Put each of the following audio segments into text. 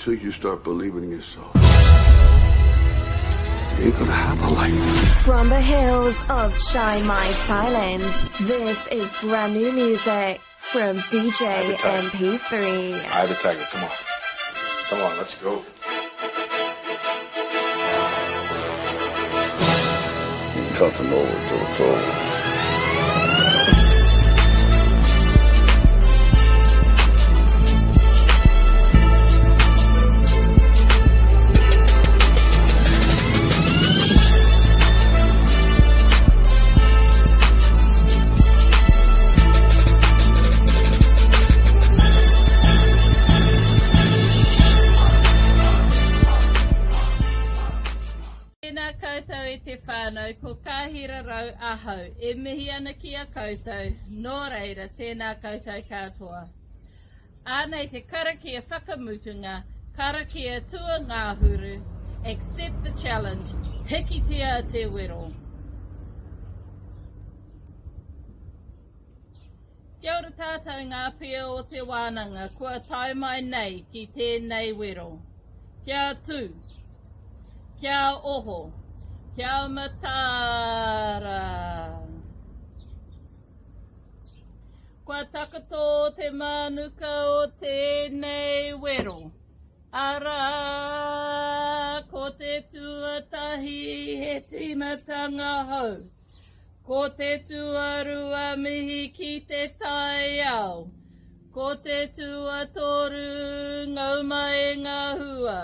Until you start believing in yourself, you ain't gonna have a life. From the hills of Chiang Mai, Thailand, this is brand new music from DJ MP3. I have a tiger. Come on. Come on, let's go. Nothing over till it's over. Tēnā koutou e te whānau, ko Kāhira Rau ahau, e mihi ana ki a koutou, nō reira, tēnā koutou katoa. Anei te karakia whakamutunga, karakia tuangahuru, accept the challenge, hikitia te wero. Kia ora tātou ngā pia o te wānanga kua tae mai nei ki tēnei wero. Kia tū, kia oho, kia mataara. Kua takoto te mānuka o tēnei wero. Arā, ko te tuatahi he tīmatanga hou. Ko te tuarua mihi ki te taiao. Ko te tuatoru ngau mai ngā hua.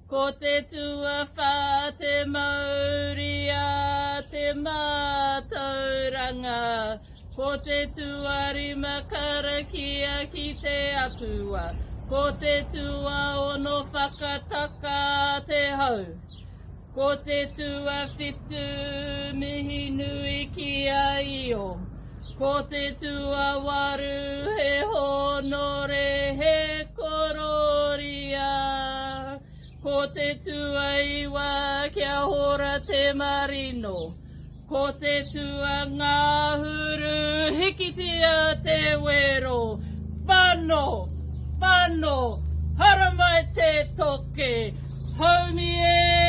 Ko te tuawhā te mauri a te mātauranga. Ko te tuarima karakia ki te Atua. Ko te tuaono whakataka te hau. Ko te tuawhitu mihi nui ki a Io. Ko te tuawaru he hōnore he kororia. Ko te tuaiwa kia hora te marino. Ko te tuangahuru hikitia te wero. Whano! Whano! Haramai te toke! Haumi e!